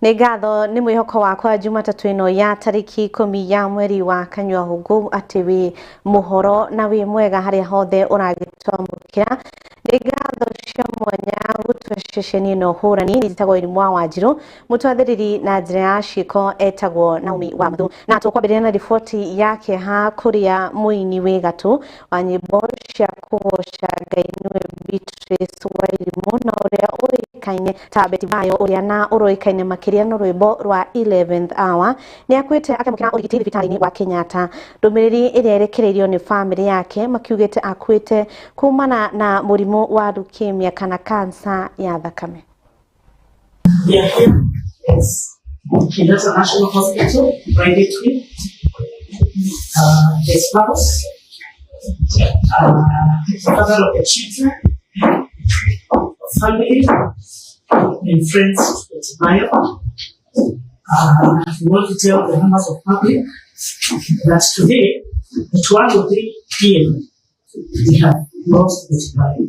Nĩ ngatho nĩ mwĩhoko wakwa Jumatatũ ĩno ya tarĩki 10 ya mweri wa Kanyua Hũngũ atĩ wĩ mũhoro na wĩ mwega harĩa hothe ũragĩtwamũkĩra. Nĩ ngatho cia mwanya gũtua ceceni ĩno hũrani njĩtagwo Irimũ wa Wanjirũ, mũtwathĩrĩri na njĩra ya ciĩko etagwo Naomi wa Muthu. Na tũkwambĩrĩria na riboti ya kĩeha kũrĩa mũini wĩ gatũ wa nyĩmbo cia kũgoca Ngai nĩwe Beatrice Wairimu na ũrĩa ũĩkaine ta Betty Bayo, ũrĩa na ũroĩkaine makĩria na rwĩmbo rwa 11th Hour, nĩ akuĩte akĩamũkĩra ũrigiti thibitarĩ-inĩ wa Kenyatta. Ndũmĩrĩri ĩrĩa ĩrekereirio nĩ bamĩrĩ yake makiugĩte akuĩte kumana na mũrimũ wa leukemia kana cancer ya thakame. We are here as Kenyatta National Hospital, private wing. The spouse, father of the children, family, and friends of Bayo. We want to tell the members of public that today, at 1:03 p.m., we have lost Bayo.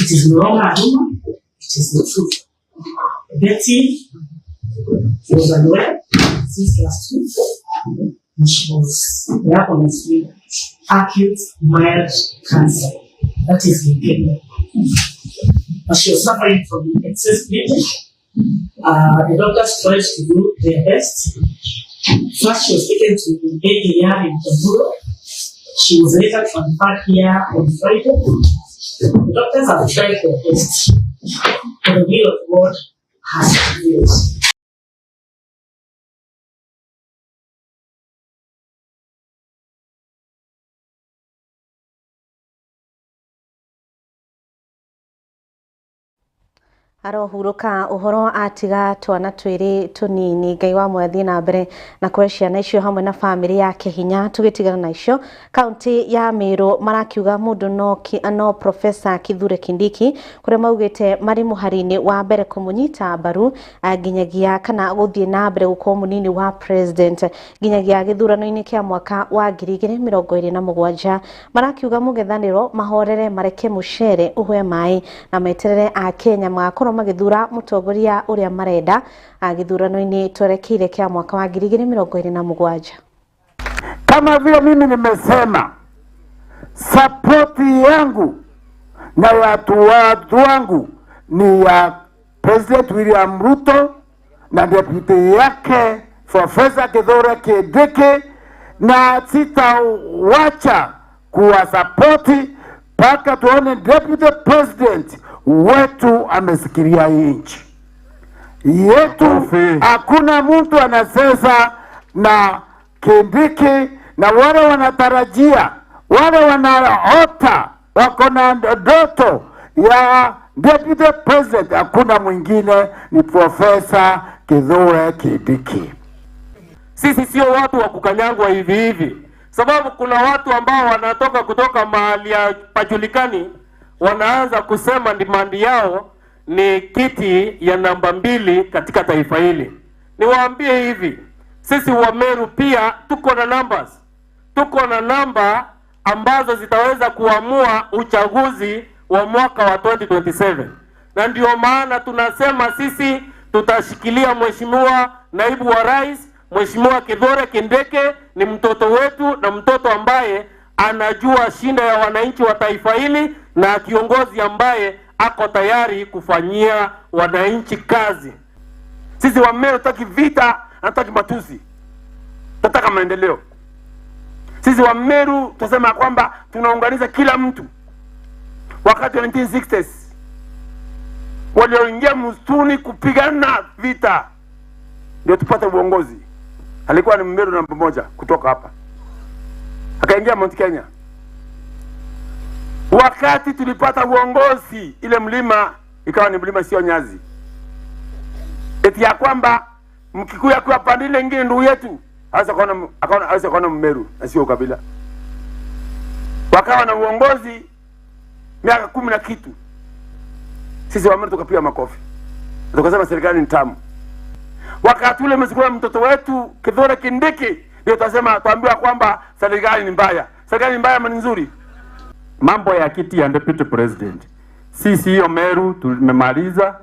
It is no longer a rumor, it is the truth. Betty was unwell since last week, and she was diagnosed with acute mild cancer, that is leukemia. But she was suffering from excess bleeding. The doctors tried to do their best. First, she was taken to AKR in Kaburo. She was later transferred here on Friday. The doctors have tried their best, but the will of God has prevailed. Arohurũka ũhoro atiga twana twĩrĩ tũnini. Ngai wa muoyo athiĩ na mbere na kũhe ciana icio hamwe na bamĩrĩ yake hinya. Tũgĩtigana na icio, kaunti ya Meru marakiuga mũndũ no Professor Kithure Kindiki, kũrĩa maugĩte marĩ mũhari-inĩ wa mbere kũmũnyita mbaru nginyagia kana gũthiĩ na mbere gũkorwo mũnini wa president nginyagia gĩthurano-inĩ kĩa mwaka wa 2027. Marakiuga mũng'ethanĩro mahorere, mareke mũcere ũhwe maĩ na meterere a Kenya magakorwo magĩthura mũtongoria ũrĩa marenda gĩthurano-inĩ twerekeire kĩa mwaka wa 2027. Kama vile mimi nimesema, sapoti yangu na ya watu wangu ni ya President William Ruto na deputy yake Professor Kithure Kindiki, na sitawacha kuwasapoti mpaka tuone deputy president wetu amesikilia hii nchi yetu. Hakuna mtu anasesa na Kindiki, na wale wanatarajia, wale wanaota, wako na ndoto ya deputy president, hakuna mwingine ni Professor Kithure Kindiki. Sisi sio watu wa kukanyagwa hivi hivi, sababu kuna watu ambao wanatoka kutoka mahali ya pajulikani, wanaanza kusema demand yao ni kiti ya namba 2 katika taifa hili. Niwaambie hivi, sisi wa Meru pia tuko na numbers, tuko na namba ambazo zitaweza kuamua uchaguzi wa mwaka wa 2027. Na ndio maana tunasema sisi tutashikilia Mheshimiwa Naibu wa Rais, Mheshimiwa Kithure Kindiki ni mtoto wetu na mtoto ambaye anajua shinda ya wananchi wa taifa hili na kiongozi ambaye ako tayari kufanyia wananchi kazi. Sisi wa Meru hatutaki vita, hatutaki matusi, tunataka maendeleo. Sisi wa Meru tunasema kwamba tunaunganisha kila mtu. Wakati wa 1960s walioingia msituni kupigana vita ndio tupate uongozi, alikuwa ni Mmeru namba 1 kutoka hapa, akaingia Mount Kenya. Wakati tulipata uongozi, ile mlima ikawa ni mlima sio nyazi, eti ya kwamba Mkikuyu akiwa pande ile nyingine ndugu yetu hawezi kuona Mmeru na sio ukabila. Wakawa na uongozi miaka 10 na kitu, sisi wa Meru tukapiga makofi tukasema serikali ni tamu. Wakati ule msikua mtoto wetu Kithure Kindiki, ndio tutasema, tuambiwa kwamba serikali ni mbaya. Serikali ni mbaya ama ni nzuri? Mambo ya kiti ya deputy president, sisi hiyo Meru tumemaliza.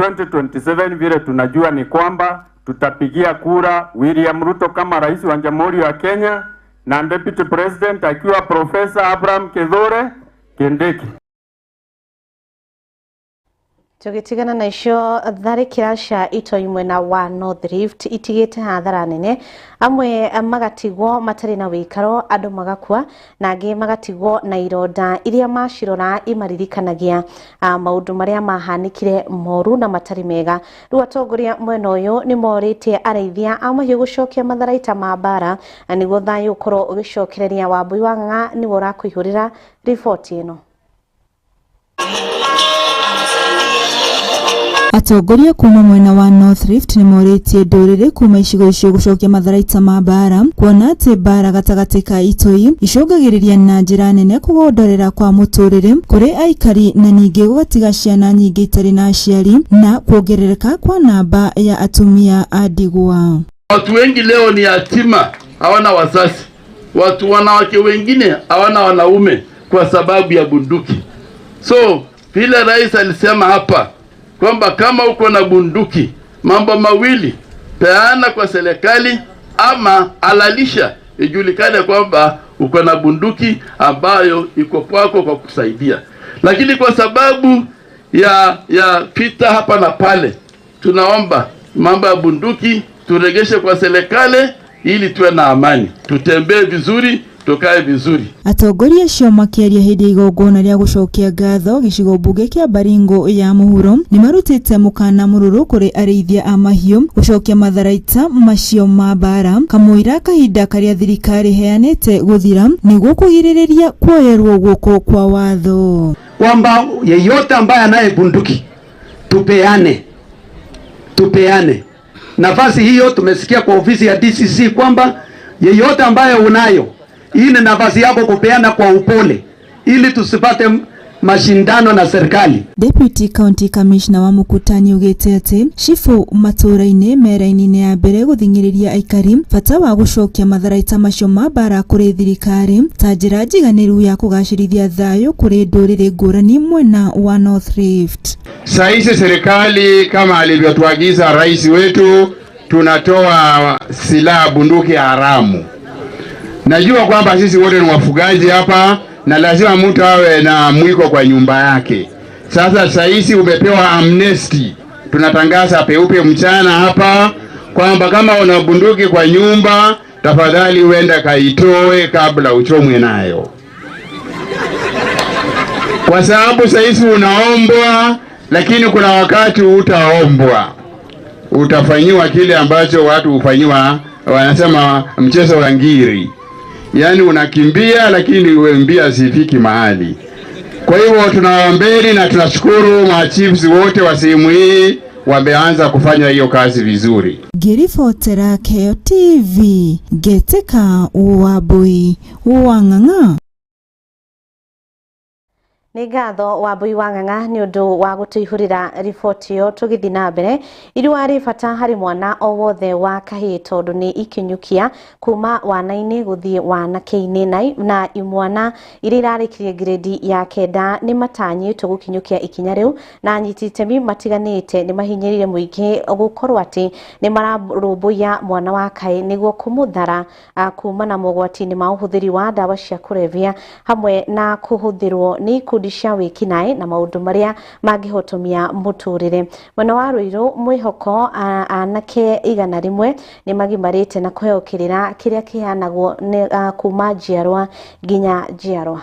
2027 vile tunajua ni kwamba tutapigia kura William Ruto kama rais wa Jamhuri ya Kenya na deputy president akiwa Profesa Abraham Kithure Kindiki. Tũgĩtigana na icio tharĩkĩra cia itoi mwena wa North Rift itigĩte hathara nene, amwe magatigwo matarĩ na wĩikaro, andũ magakua na angĩ magatigwo na ironda iria macirora imaririkanagia maũndũ marĩa mahanĩkire moru na matarĩ mega. Rĩu atongoria mwena ũyũ nĩ morĩtie arĩithia a mahiũ gũcokia matharaita ma mbara na nĩguo thayũ ũkorwo ũgĩcokereria. Wambui wa Ng'ang'a nĩwe ũrakũihũrĩra riboti ĩno. Atongoria kuma mwena wa North Rift nĩ morĩtie ndũrĩrĩ kuma icigo icio gũcokia matharaita ma mbara, kuona atĩ mbara gatagatĩ ka itoi icũngagĩrĩria na njĩra nene kũgondorera kwa mũtũrĩre kũrĩ aikari na ningĩ gũgatiga ciana nyingĩ itarĩ na aciari na kuongerereka kwa namba ya atumia a ndigwa. Watu wengi leo ni yatima, hawana wazazi. Watu wanawake wengine hawana wanaume kwa sababu ya bunduki. So vile rais alisema hapa kwamba kama uko na bunduki, mambo mawili, peana kwa serikali ama alalisha, ijulikane kwamba uko na bunduki ambayo iko kwako kwa kusaidia. Lakini kwa sababu ya vita hapa na pale, tunaomba mambo ya bunduki turegeshe kwa serikali ili tuwe na amani, tutembee vizuri, tukae vizuri. Atongoria acio makĩaria hĩndĩ ya igongona rĩa gũcokia ngatho gĩcigo mbunge kĩa Baringo ya mũhuro nĩmarutĩte mũkana mũrũrũ kũrĩ arĩithia a mahiũ gũcokia matharaita macio ma mbara kamũira kahinda karĩa thirikari ĩheanĩte gũthira nĩguo kũgirĩrĩria kuoyerwo guoko kwa watho. Kwamba yeyote ambaye anaye bunduki tupeane nafasi hiyo. Tumesikia kwa ofisi ya DCC kwamba yeyote ambaye unayo, hii ni nafasi yako kupeana kwa upole ili tusipate mashindano na serikali. Deputy County Commissioner wa Mukutani ugite ati cibu matũra-inĩ me raini-inĩ ya mbere gũthing'ĩrĩria aikari bata wa gũcokia matharaita macio ma mbara kũrĩ thirikari ta njĩra njiganĩru ya kũgacĩrithia thayũ kũrĩ ndũrĩrĩ ngũrani mwena wa North Rift. Sahizi serikali kama alivyotuagiza rais wetu, tunatoa silaha bunduki haramu. Najua kwamba sisi wote ni wafugaji hapa na lazima mtu awe na mwiko kwa nyumba yake. Sasa sahizi umepewa amnesty. Tunatangaza peupe mchana hapa kwamba kama una bunduki kwa nyumba, tafadhali uenda kaitoe kabla uchomwe nayo. Kwa sababu sahizi unaombwa, lakini kuna wakati utaombwa. Utafanyiwa kile ambacho watu hufanyiwa, wanasema mchezo wa ngiri. Yaani unakimbia lakini uembia sifiki mahali. Kwa hivyo tunawaombeni na tunashukuru machiefs wote wa sehemu hii wameanza kufanya hiyo kazi vizuri. Ngĩribotera Keo TV ngetĩka Wambui wa Ng'ang'a. Nĩ ngatho Wambui wa Ng'ang'a nĩ ũndũ wa gũtũihũrĩra riboti ĩyo. Tũgĩthiĩ na mbere, irua rĩ bata harĩ mwana o wothe wa kahĩĩ tondũ nĩ ikinyũkia kuma wana-inĩ gũthiĩ wanake-inĩ, na imwana iria irarĩkirie grade ya 9 nĩ matanyĩtwo gũkinyũkia ikinya rĩu, na anyiti itemi matiganĩte nĩ mahinyĩrĩire mũingĩ gũkorwo atĩ nĩ mararũmbũiya mwana wa kahĩĩ nĩguo kũmũthara kuma na mogwati-inĩ ma ũhũthĩri wa ndawa cia kũrebia hamwe na kũhũthĩrwo nĩ ikundi cia wĩkinaĩ na maũndũ marĩa mangĩhotomia mũtũrĩre. Mwena wa Ruiru mwĩhoko anake 100 nĩ magimarĩte na kũheo kĩrĩra kĩrĩa kĩheanagwo kuma njiarwa nginya njiarwa.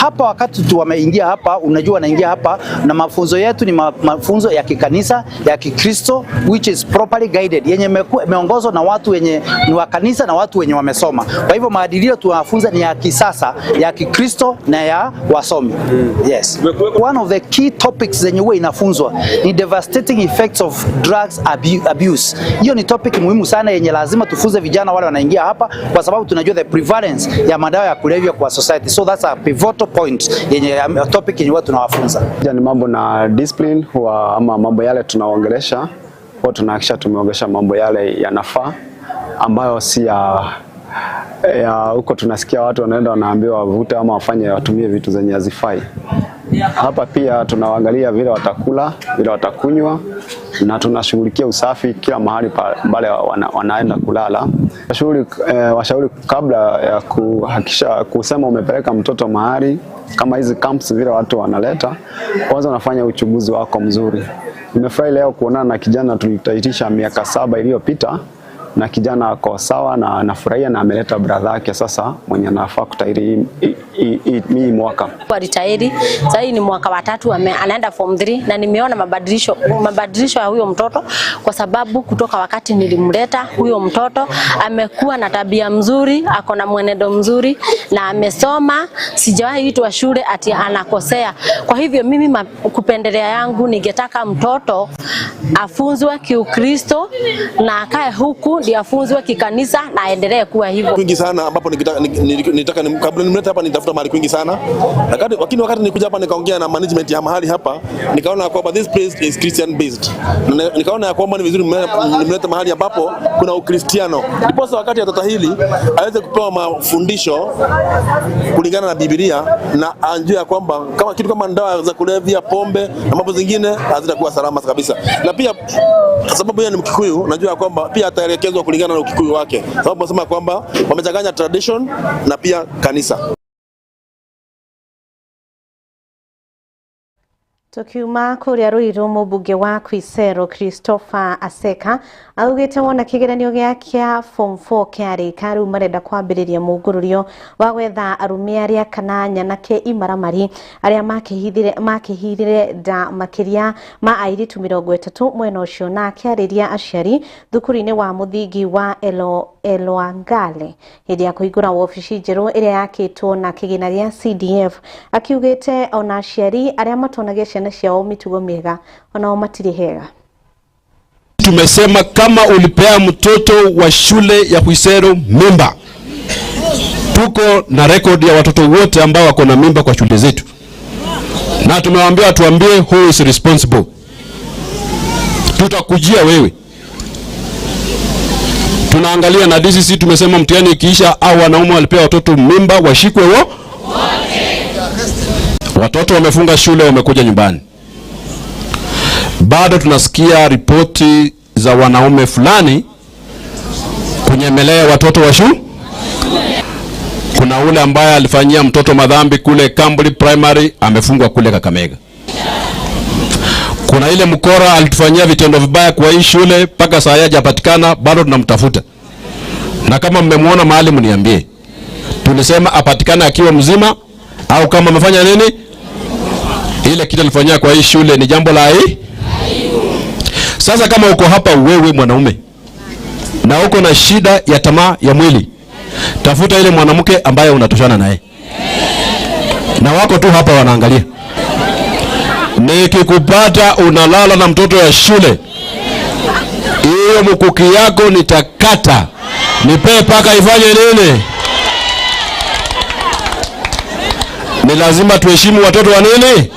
Hapa wakati tu wameingia hapa, unajua wanaingia hapa na mafunzo yetu ni mafunzo ya kikanisa ya Kikristo, which is properly guided, yenye imeongozwa na watu wenye ni wa kanisa na watu wenye wamesoma. Kwa hivyo maadili tunawafunza ni ya kisasa, ya Kikristo na ya wasomi. Yes. One of the key topics zenye huwa inafunzwa ni devastating effects of drugs abuse. Hiyo ni topic muhimu sana yenye lazima tufunze vijana wale wanaingia hapa, kwa sababu tunajua the prevalence ya madawa ya kulevya kwa society. So that's a pivotal point yenye topic yenye watu tunawafunza. Ni mambo na discipline huwa, ama mambo yale tunaongelesha, huwa tunahakikisha tumeongelesha mambo yale yanafaa ambayo si ya ya huko tunasikia watu wanaenda wanaambiwa wavute ama wafanye watumie vitu zenye hazifai. Hapa pia tunawaangalia vile watakula, vile watakunywa na tunashughulikia usafi kila mahali pale wanaenda kulala. Washauri kabla ya kuhakikisha kusema umepeleka mtoto mahali kama hizi camps vile watu wanaleta, kwanza unafanya uchunguzi wako mzuri. Nimefurahi leo kuonana na kijana tulitaitisha miaka 7 iliyopita, na kijana ako sawa na anafurahia na ameleta brother yake sasa mwenye anafaa kutairi hii mwaka. Alitairi sasa hii ni mwaka wa 3, anaenda form 3 na nimeona mabadilisho ya huyo mtoto, kwa sababu kutoka wakati nilimleta huyo mtoto amekuwa na tabia mzuri, ako na mwenendo mzuri na amesoma, sijawahi itwa shule ati anakosea. Kwa hivyo mimi kupendelea yangu ningetaka mtoto afunzwe Kiukristo na akae huku ndio afunzwe kikanisa na aendelee kuwa hivyo. Kwingi sana ambapo nitaka kabla nimlete hapa nitafuta mahali kwingi sana. Lakini wakati nilikuja hapa nikaongea na management ya mahali hapa, nikaona kwamba this place is Christian based. Nikaona kwamba ni vizuri nimlete mahali ambapo kuna Ukristiano. Ndiposa wakati atatahili aweze kupewa mafundisho kulingana na Biblia na anjue kwamba kama kitu kama ndawa za kulevya, pombe na mambo zingine hazitakuwa salama kabisa. Na pia sababu yeye ni Mkikuyu, najua kwamba pia ataelekezwa kulingana na Ukikuyu wake. Sababu nasema kwamba wamechanganya tradition na pia kanisa. Tukiuma kuria Ruiru, mũmbunge wa Khwisero Christopher Aseka augĩte wona kĩgeranio gĩa form 4 kĩarĩka rĩu marenda kwambĩrĩria mũngũrũrio wa gwetha arũme arĩa kana nyanake imaramari arĩa makĩhithire nda makĩria ma airĩtu 30 mwena ũcio, na akĩarĩria aciari thukuru-inĩ wa mũthingi wa Elwangale hĩndĩ ya kũhingũra wabici njerũ ĩrĩa yakĩtwo na kĩgĩna gĩa CDF. Akiugĩte ona aciari arĩa matonagia ciana ciao mitugo miega onao matirĩ hega. Tumesema kama ulipea mtoto wa shule ya Khwisero mimba, tuko na rekodi ya watoto wote ambao wako na mimba kwa shule zetu, na tumewaambia tuambie who is responsible. Tutakujia wewe. Tunaangalia na DCC, tumesema mtihani ikiisha au wanaume walipea watoto mimba washikwe wo. Watoto wamefunga shule wamekuja nyumbani. Bado tunasikia ripoti za wanaume fulani kunyemelea watoto wa shule. Kuna ule ambaye alifanyia mtoto madhambi kule Kambuli Primary, amefungwa kule Kakamega. Kuna ile mkora alitufanyia vitendo vibaya kwa hii shule mpaka saa hajapatikana, bado tunamtafuta. Na kama mmemuona mahali mniambie. Tulisema apatikane akiwa mzima au kama amefanya nini? Ile kitu alifanyia kwa hii shule ni jambo la hii. Sasa kama uko hapa wewe mwanaume na uko na shida ya tamaa ya mwili, tafuta ile mwanamke ambaye unatoshana naye. Na wako tu hapa wanaangalia. Nikikupata unalala na mtoto ya shule, hiyo mkuki yako nitakata. Nipe paka ifanye nini? Ni lazima tuheshimu watoto wa nini?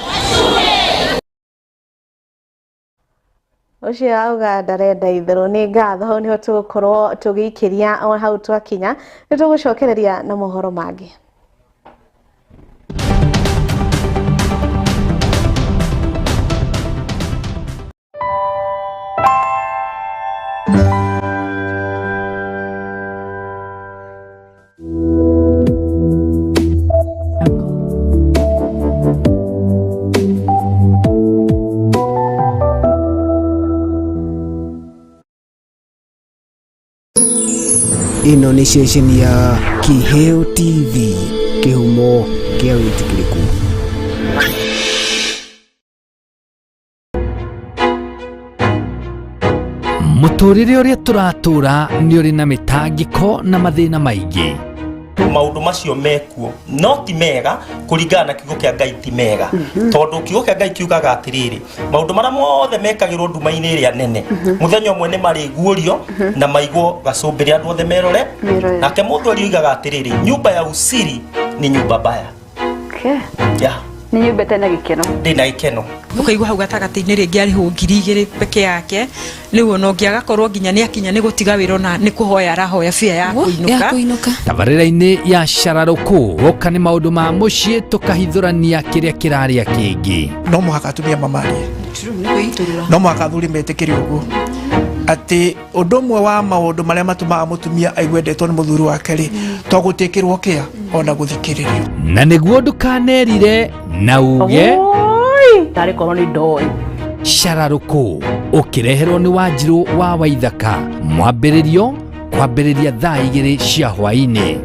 Ucio auga ndarenda itherũ. Nĩ ngatho, hau nĩho tũgũkorwo tũgĩikĩria o hau twakinya, nĩ tũgũcokereria na mohoro mangĩ. Ĩno nĩ ceceni ya Kiheo TV, kĩhumo kĩa wĩtĩkĩrĩku. Mũtũrĩre ũrĩa tũratũra nĩ ũrĩ na mĩtangĩko na mathĩna maingĩ. Maũndũ macio mekuo no ti mega kũringana na kiugo kĩa Ngai, ti mega tondũ kiugo kĩa Ngai kiugaga atĩrĩrĩ, maũndũ marĩa mothe mekagĩrwo nduma-inĩ ĩrĩa nene mũthenya ũmwe nĩ marĩguũrio na maigwo gacũmbĩrĩ andũ othe merore. Nake mũthuri oigaga atĩrĩrĩ, nyumba ya usiri ni nyumba mbaya. Okay. Yeah. Nĩ nyumbĩte na gĩkeno. Ndĩna gĩkeno. Ũkaigua hau gatagatĩ-inĩ rĩngĩ arĩhwo 2000 peke yake, rĩu ona ũngĩ agakorwo nginya nĩ akinya nĩ gũtiga wĩra ona nĩ kũhoya arahoya bia ya kũinũka. Tabarĩra-inĩ ya cararũkũ woka nĩ maũndũ ma mũciĩ tũkahithũrania kĩrĩa kĩrarĩa kĩngĩ. No mũhaka atumia mamarie, no mũhaka athuri metĩkĩre ũguo atĩ ũndũ ũmwe wa maũndũ marĩa matũmaga mũtumia aigue endetwo nĩ mũthuri wake rĩ, to gũtĩkĩrwo kĩa ona gũthikĩrĩrio. Na nĩguo ndũkanerire na uge tarĩ korwo nĩ ndoĩ. Cararũkũ ũkĩreherwo nĩ Wanjirũ wa Waithaka, mwambĩrĩrio kwambĩrĩria thaa 2 cia hwaĩ-inĩ.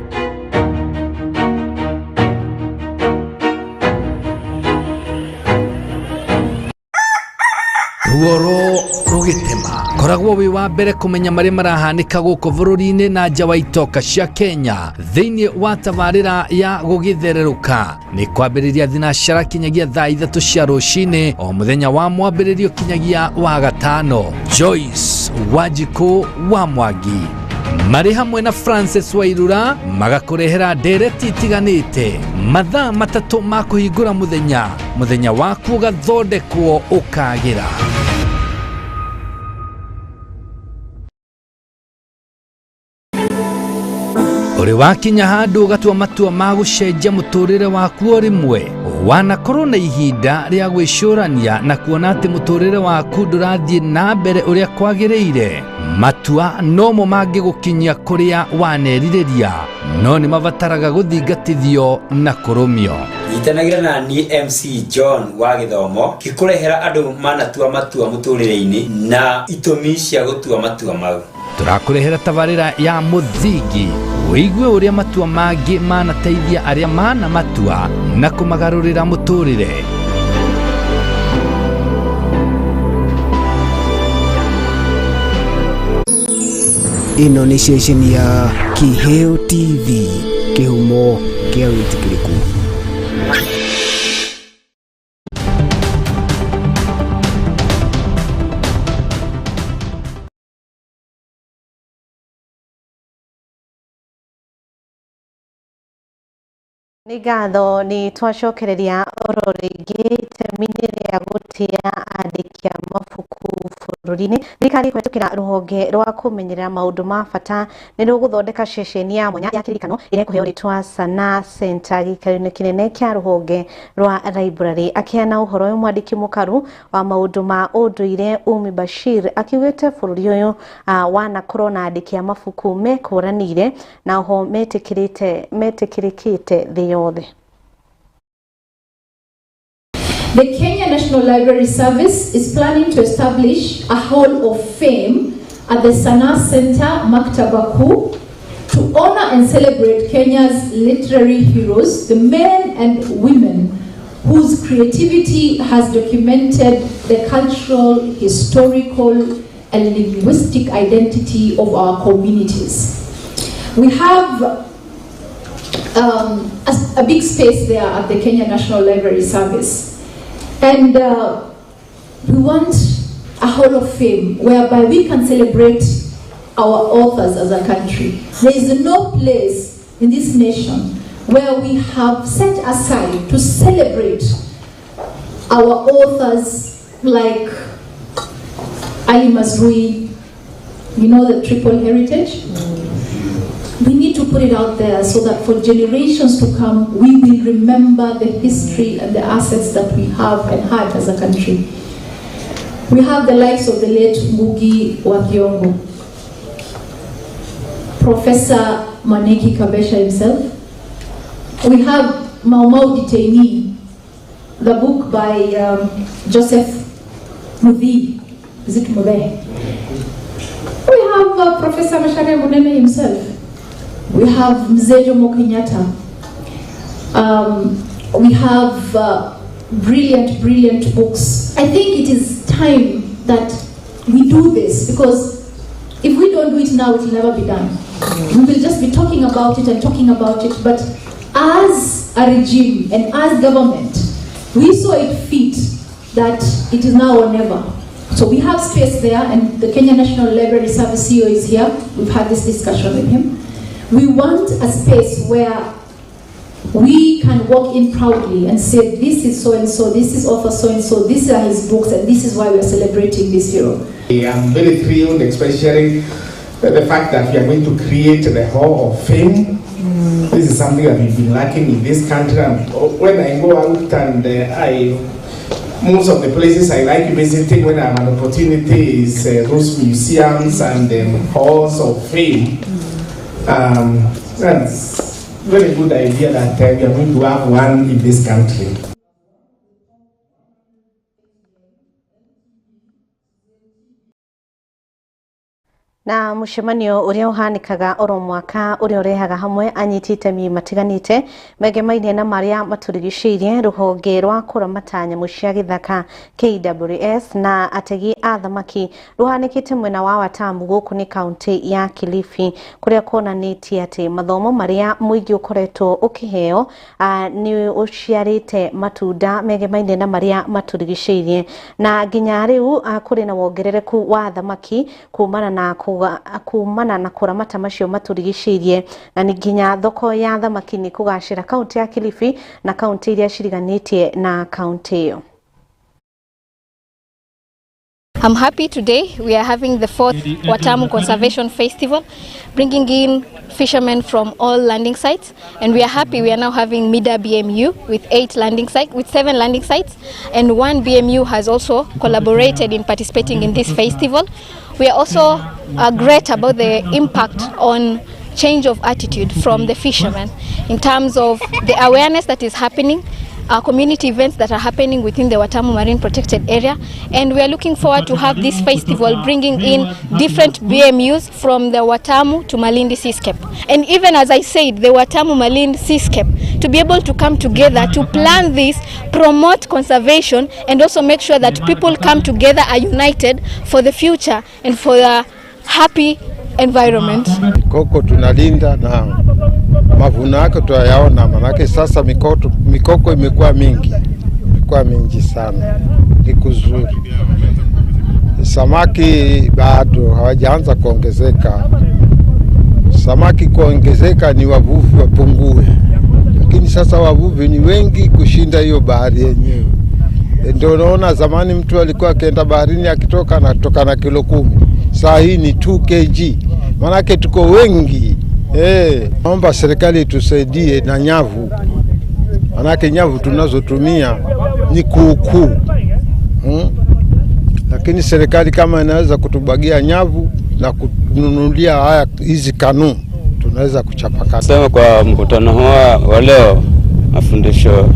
Ruoro rũgĩtema. Koragwo wĩ wa mbere kũmenya marĩa marahanĩka gũkũ bũrũri-inĩ na nja wa itoka cia Kenya thĩinĩ wa tabarĩra ya gũgĩthererũka. Nĩ kwambĩrĩria thinacara kinyagia thaa 3 cia rũcinĩ o mũthenya wa mwambĩrĩrio kinyagia wa gatano. Joyce Wanjikũ wa Mwangi marĩ hamwe na Francis Wairura magakũrehera ndereti itiganĩte mathaa 3 ma kũhingũra mũthenya, mũthenya waku ũgathondekwo ũkagĩra. Ũrĩ wakinya handũ ũgatua matua ma gũcenjia mũtũrĩre waku o rĩmwe, wanakorwo na ihinda rĩa gwĩcũrania na kuona atĩ mũtũrĩre waku ndũrathiĩ na mbere ũrĩa kwagĩrĩire. Matua nomo mangĩgũkinyia kũrĩa wanerirĩria, no nĩ mabataraga gũthingatithio na kũrũmio. Nyitanagĩra na niĩ MC John wa gĩthomo gĩkũrehera andũ manatua matua mũtũrĩre-inĩ na itũmi cia gũtua matua mau. Tũrakũrehera tabarĩra ya mũthingi wĩigue ũrĩa matua mangĩ manateithia arĩa mana matua na kũmagarũrĩra mũtũrĩre. Ĩno nĩ ceceni ya Kiheo TV, kĩhumo kĩa wĩtĩkĩrĩku. Nĩ ngatho nĩ twacokereria oro rĩngĩ itemi-inĩ rĩa gũtĩa andĩki a mabuku bũrũri-inĩ. Thirikari kũhetũkĩra rũhonge rwa kũmenyerera maũndũ ma bata nĩ rũgũthondeka ceceni ya mwanya ya kĩririkano ĩrĩa ĩkũheo rĩtwa Sanaa Center gĩikaro-inĩ kĩnene kĩa rũhonge rwa library. Akĩheana ũhoro ũyũ mwandĩki mũkaru wa maũndũ ma ũndũire Umi Bashir akiugĩte bũrũri ũyũ wanakorwo na andĩki a mabuku mekũranĩire na oho metĩkĩrĩkĩte thĩ yothe. The Kenya National Library Service is planning to establish a Hall of Fame at the Sanaa Center, Maktaba Kuu, to honor and celebrate Kenya's literary heroes, the men and women whose creativity has documented the cultural, historical, and linguistic identity of our communities. We have a big space there at the Kenya National Library Service. And we want a Hall of Fame whereby we can celebrate our authors as a country. There is no place in this nation where we have set aside to celebrate our authors like Ali Mazrui, you know, the triple heritage. We need to put it out there so that for generations to come, we will remember the history and the assets that we have and had as a country. We have the likes of the late Ngugi wa Thiong'o, Professor Maneki Kabesha himself. We have Mau Mau Detainee, the book by Joseph Muthee. Is it Muthee? We have Professor Macharia Munene himself. We have Mzee Jomo Kenyatta. We have brilliant, brilliant books. I think it is time that we do this, because if we don't do it now, it will never be done. We will just be talking about it and talking about it, but as a regime and as government, we saw it fit that it is now or never. So we have space there, and the Kenya National Library Service CEO is here. We've had this discussion with him. We want a space where We can walk in proudly and say, this is so-and-so, this is author so-and-so, these are his books, and this is why we are celebrating this hero. I'm very thrilled, especially the fact that we are going to create the Hall of Fame. This is something that we've been lacking in this country. And when I go out and most of the places I like visiting when I have an opportunity is those museums and halls of fame. That's a very good idea that we are going to have one in this country. Na mucemanio uria uhanikaga oro mwaka uria urehaga hamwe anyiti itemi matiganite megemainie na maria maturigicĩirie ruhonge rwa kuramata nyamũ cia gĩthaka KWS na ategi a thamaki ruhanikite mwena wa Watamu gũkũ nĩ kaunti ya Kilifi kuria kuonanĩtie atĩ mathomo maria mũingĩ ũkoretwo ũkĩheo nĩ ũciarĩte matunda megemainie na maria maturigicĩirie na nginya rĩu kũrĩ na wongerereku wa thamaki kumana na kuramata macio maturigicĩirie na nĩ nginya thoko ya thamaki nĩ kũgacĩra kaunti ya Kilifi na kaunti iria ciriganĩtie na kaunti ĩyo. I'm happy today we are having the fourth Watamu Conservation Festival, bringing in fishermen from all landing sites, and we are happy we are now having Mida BMU with 8 landing sites, with 7 landing sites, and 1 BMU has also collaborated in participating in this festival. We are also great about the impact on change of attitude from the fishermen in terms of the awareness that is happening, our community events that are happening within the Watamu Marine Protected Area, and we are looking forward to have this festival bringing in different BMUs from the Watamu to Malindi Seascape. And even as I said, the Watamu Malindi Seascape, to be able to come together to plan this, promote conservation, and also make sure that people come together, are united for the future and for the happy environment. Mikoko tunalinda na mavuno yake tunayaona, manake sasa mikoko imekuwa mingi sana, ni kuzuri. Samaki bado hawajaanza kuongezeka. Samaki kuongezeka ni wavuvi wapungue, lakini sasa wavuvi ni wengi kushinda hiyo bahari yenyewe. Ndio unaona zamani mtu alikuwa akienda baharini akitoka anatoka na kilo 10, saa hii ni 2 kg, manake tuko wengi. Naomba serikali tusaidie na nyavu, manake nyavu tunazotumia ni kuukuu. Lakini serikali kama inaweza kutubagia nyavu na kununulia haya hizi kanu, tunaweza kuchapa kazi. Sema kwa mkutano huo wa leo, mafundisho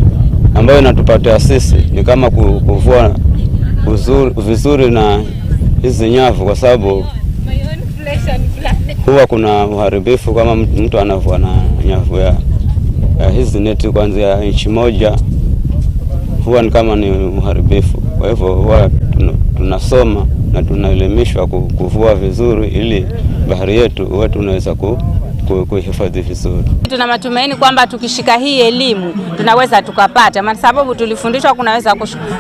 ambayo inatupatia sisi ni kama kuvua vizuri na hizi nyavu, kwa sababu huwa kuna uharibifu kama mtu anavua na nyavu ya hizi neti kuanzia inchi 1, huwa ni kama ni uharibifu. Kwa hivyo huwa tunasoma na tunaelimishwa kuvua vizuri ili bahari yetu huwa tunaweza kuhifadhi vizuri. Tuna matumaini kwamba tukishika hii elimu tunaweza tukapata, maana sababu tulifundishwa kunaweza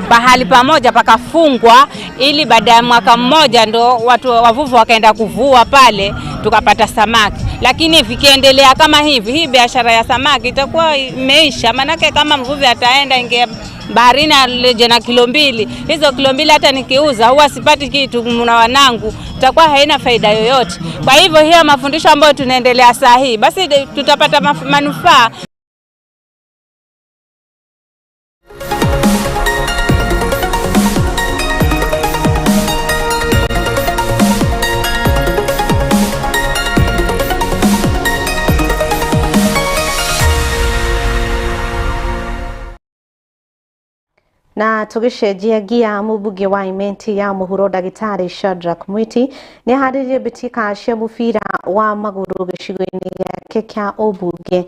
pahali pamoja pakafungwa ili baada ya mwaka mmoja ndo watu wavuvi wakaenda kuvua pale tukapata samaki. Lakini vikiendelea kama hivi, hii biashara ya samaki itakuwa imeisha, manake kama mvuvi ataenda inge baharini aleje na kilo 2, hizo kilo 2 hata nikiuza huwa sipati kitu na wanangu, itakuwa haina faida yoyote. Kwa hivyo hiyo mafundisho ambayo tunaendelea saa hii, basi tutapata manufaa. Na tugicenjia gia mubunge wa Imenti ya muhuro Ndagĩtarĩ Shadrack Mwiti nĩ aharĩirie mbĩtĩka cia mũbira wa magũrũ gĩcigo-inĩ gĩake kĩa ũmbunge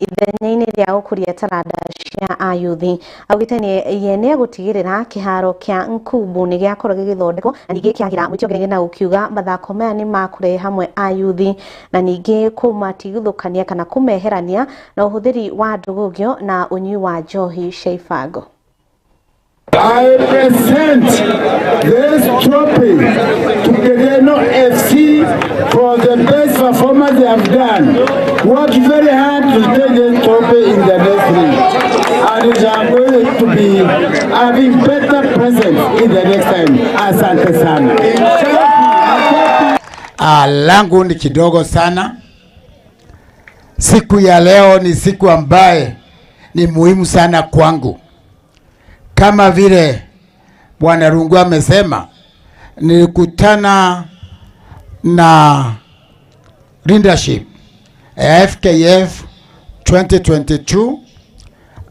ithenya-inĩ rĩa gũkũria taranda cia ayuthi. Augĩte ye nĩ egũtigĩrĩra kĩharo kĩa Nkumbu nĩ gĩakorwo gĩgĩthondekwo na ningĩ kĩagĩra. Mwiti ongereire na gũkiuga mathako maya nĩ makũrehe hamwe ayuthi na ningĩ kũmatigithũkania kana kũmeherania na ũhũthĩri wa ndũgũgio na ũnyui wa njohi cia ibango. I present this trophy to Kegeno FC for the best performance they have done. Worked very hard to take this trophy in the next having better presents in the next time. Asante sana. Langu ni kidogo sana. Siku ya leo ni siku ambaye ni muhimu sana kwangu. Kama vile Bwana Rungu amesema, nilikutana na leadership FKF 2022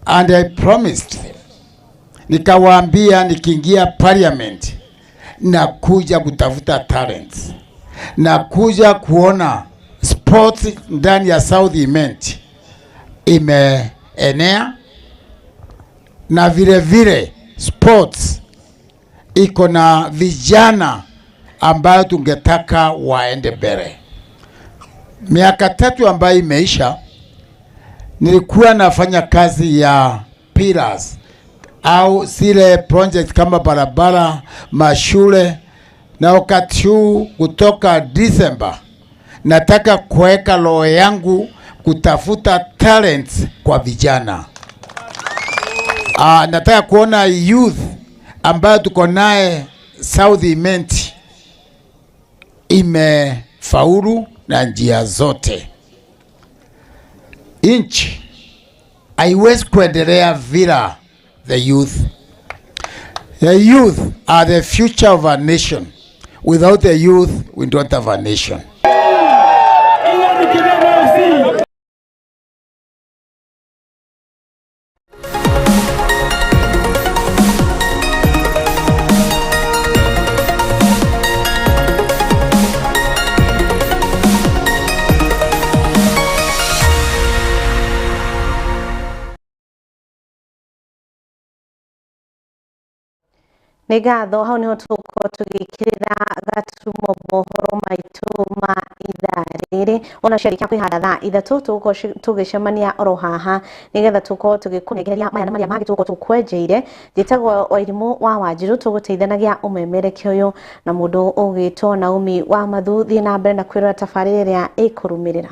and I promised them, nikawaambia nikiingia parliament na kuja kutafuta talents na kuja kuona sports ndani ya South Imenti imeenea, na vile vile sports iko na vijana ambayo tungetaka waende mbele. Miaka 3 ambayo imeisha, nilikuwa nafanya kazi ya pillars au zile project kama barabara, mashule, na wakati huu kutoka December nataka kuweka roho yangu kutafuta talents kwa vijana. Nataka kuona youth ambayo tuko naye South Imenti imefaulu na njia zote. Inchi haiwezi kuendelea bila the youth. The youth are the future of our nation. Without the youth, we don't have a nation. Nĩ ngatho hau niho tũgũkorwo tũgĩkĩrĩra gaturumo mohoro maitũ ma ithaa rĩrĩ ona ciarĩkia kwĩhanda thaa 3 tũgũkorwo tũgĩcemania oro haha nĩgetha tũkorwo tũgĩkũnengereria maya na marĩa mangĩ tũgũkorwo tũkwenjeire. Njĩtagwo Wairimũ wa Wanjiru, tũgũteithanagia ũmemerekia ũyũ na mũndũ ũgĩtwo Naomi wa Mathu. Thiĩ na mbere na kwĩrora tabarĩra ĩrĩa ĩkũrũmĩrĩra.